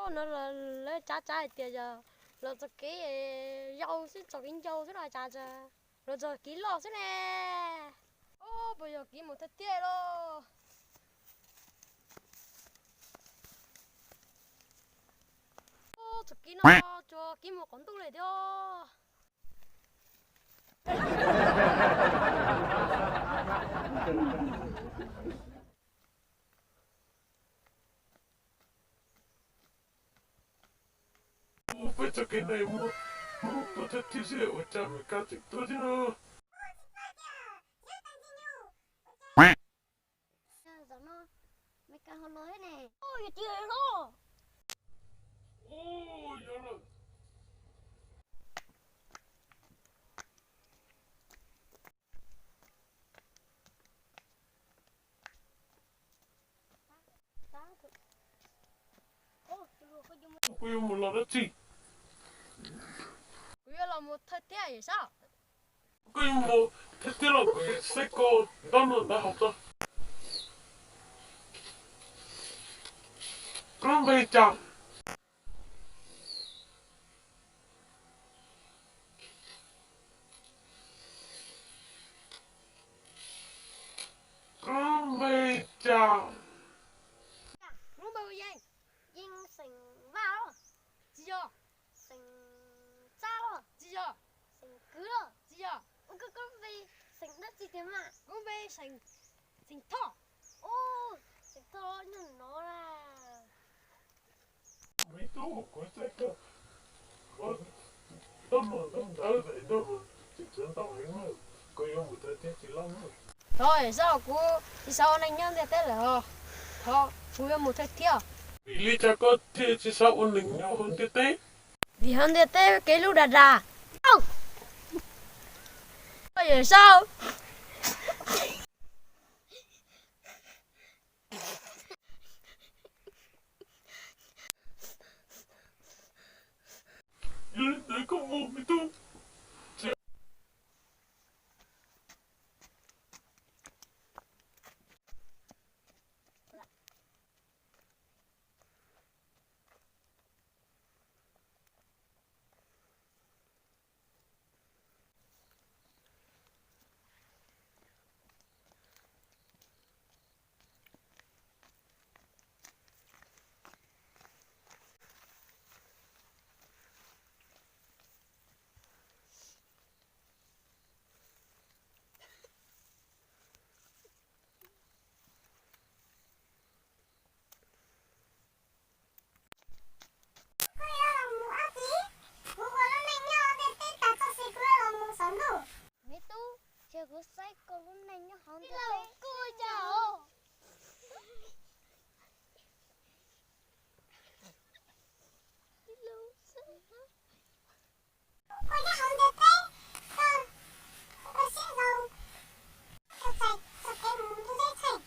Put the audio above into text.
No lawv tsav tsav hais tias yog los txog kev yau xwb, txog kev ncau xwb los cas, los txog kev loj xwb ne. Puas yog kev mus thawj thiab los? Txog kev no tsuas kev mus qhov ntuj li thiab. Peb txoj kev no mus, mus tuaj thawj thiab xwb ua cas Meskas tseem tuaj thiab no. Zaum no Meskas ho los thiab ne. Yog tiag los. Kuv yuav mus los dab tsi? Kuv yuav los mus thawj thiab Yawm Saub. Koj yuav mus thawj thiab los kuv saib koj ntab no ntawd hauv txaj. Koj lub npe cas? Koj lub npe cas? Kuv lub npe hu Yeej. Yeej xeem Vaj los? Tsis yog. Xeem Txab los? Tsis yog. Xeem Kwv los? Tsis yog. Ua koj, koj lub npe xeem dab tsi tiag mas? Kuv lub npe xeem, xeem Thoj. Ub, xeem Thoj nyob no na. Thov Yawm Saub, kuv tsis xav ua neej nyob ntiaj teb lawm os. Thov, kuv yuav mus thawj thiab. Vim li cas koj thiaj tsis xav ua neej nyob hauv ntiaj teb? Vim hauv ntiaj teb kev hlub dag dag. Thov Yawm Saub. Yog li ntawd koj mus me tub. Koj yuav los mus dab tsi? Kuv ua lub neej nyob hauv ntiaj teb tas txoj sia kuv yuav los mus saum ntuj. Me tub, cia kuv saib koj lub neej nyob hauv ntiaj teb. Kuv ua cas os? Koj nyob hauv ntiaj teb, koj ua siab zoo, koj txais txoj kev mus ntuj teb txheej.